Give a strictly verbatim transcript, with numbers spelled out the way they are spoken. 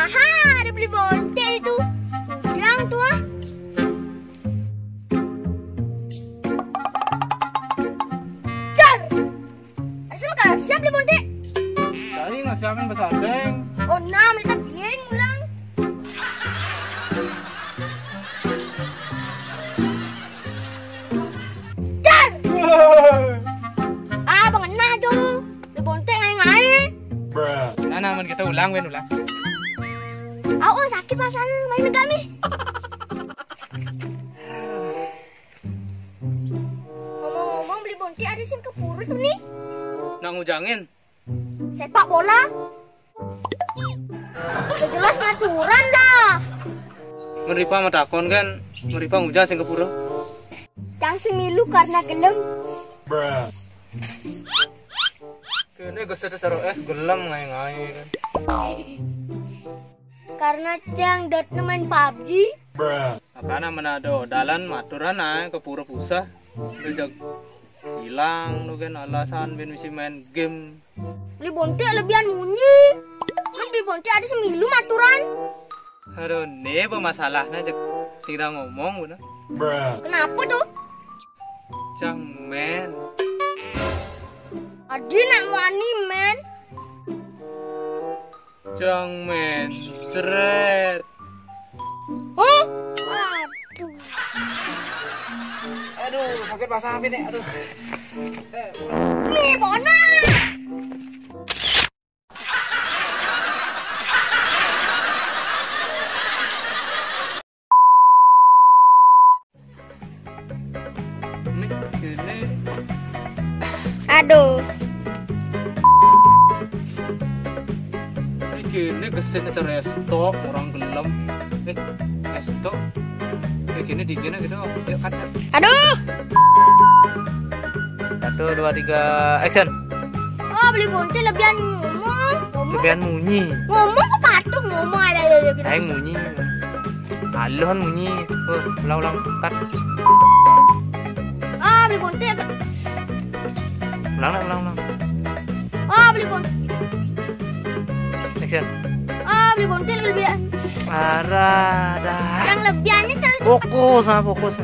Aha, ada beli bontek itu. Udang tuh ah. Dar. Asal kasih beli bontek. Tadi nggak siapin pesantren. Oh, nah, minta piring ulang. Dar. Ah, bang enah tuh. Beli bontek ngai-ngai. Nah, nah, man kita ulang, wen ulang. Au, oh, sakit pasan main kami. Ngomong-ngomong, beli bontek ada sing ke pura tuh nih. Nak ngujangin. Sepak bola. Udah jelas ngaturan dah. Meripa matakon kan, meripa ngujang sing ke pura. Cang semilu karena gelem. Kene geset taruh es gelem ngai-ngai kan. Karena cang dot main pabji. Makanya mana ada dalan maturan ae ke pura pusah. Udah jag hilang tuh kan alasan ben mesti main game. Beli bontek lebihan munyi. Kan beli bontek ada semilu maturan. Aduh, ne apa masalahnya cek sira ngomong bener. Kenapa tuh? Cang men. Adi nak wani men. Cang men. Ceret. Hah? Aduh. Aduh, sakit pasang api nih. Aduh. Nih, bona. Nih, ini. Aduh. Ini gini gesin acara estok orang gelem. Eh, estok. Kayak gini dingin gitu. Yuk kan. Aduh. Satu, dua, tiga, action. Oh, beli bontek lebihan ngomong. Ngomong. Lebihan munyi. Ngomong kok patuh ngomong ada ada gitu. Aing munyi. Alon munyi. Oh, ulang ulang. Cut. Ah, beli bontek. Ulang ulang ulang ulang. Ah, beli bontek. Action. Ah, beli bontek lebihan. Arah dah. Yang lebihannya terlalu fokus sama fokus.